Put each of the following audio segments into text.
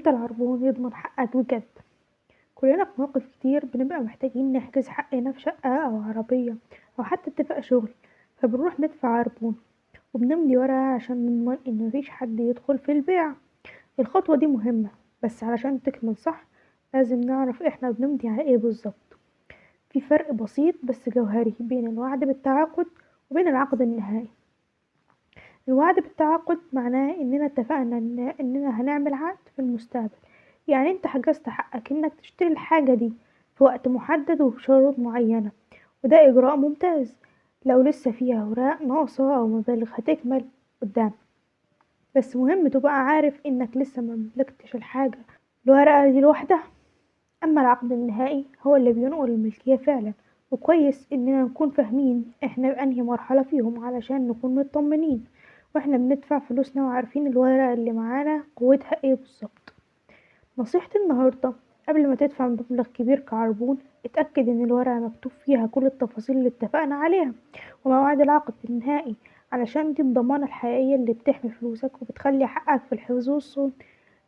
إمتى العربون يضمن حقك بجد؟ كلنا في مواقف كتير بنبقى محتاجين نحجز حقنا في شقة أو عربية أو حتى اتفاق شغل، فبنروح ندفع عربون وبنمضي ورقة عشان نضمن إن مفيش حد يدخل في البيع. الخطوة دي مهمة، بس علشان تكمل صح لازم نعرف احنا بنمضي على ايه بالظبط. في فرق بسيط بس جوهري بين الوعد بالتعاقد وبين العقد النهائي. الوعد بالتعاقد معناه اننا اتفقنا اننا هنعمل عقد في المستقبل، يعني انت حجزت حقك انك تشتري الحاجة دي في وقت محدد وبشروط معينة، وده اجراء ممتاز لو لسه فيها اوراق ناقصة او مبالغ هتكمل قدام. بس مهم تبقى عارف انك لسه ما ملكتش الحاجة الورقة دي لوحدها. اما العقد النهائي هو اللي بينقل الملكية فعلا، وكويس اننا نكون فاهمين احنا بأنهي مرحلة فيهم علشان نكون مطمنين واحنا بندفع فلوسنا وعارفين الورقة اللي معانا قوتها ايه بالظبط. نصيحتي النهاردة، قبل ما تدفع مبلغ كبير كعربون اتأكد ان الورقة مكتوب فيها كل التفاصيل اللي اتفقنا عليها ومواعيد العقد النهائي، علشان دي الضمانة الحقيقية اللي بتحمي فلوسك وبتخلي حقك في الحفظ والصون.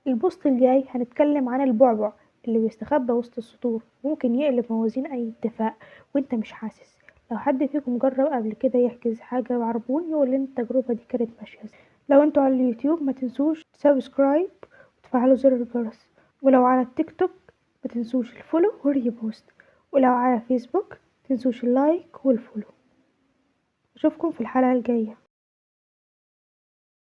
البوست الجاي هنتكلم عن البعبع اللي بيستخبى وسط السطور وممكن يقلب موازين اي اتفاق وانت مش حاسس. لو حد فيكم جرب قبل كده يحجز حاجة بعربون يقول لنا التجربة دي كانت ماشية ازاي. لو انتوا على اليوتيوب ما تنسوش subscribe وتفعلوا زر الجرس، ولو على التيك توك ما تنسوش ال follow وال repost، ولو على فيسبوك ما تنسوش ال like وال follow. اشوفكم في الحلقة الجاية.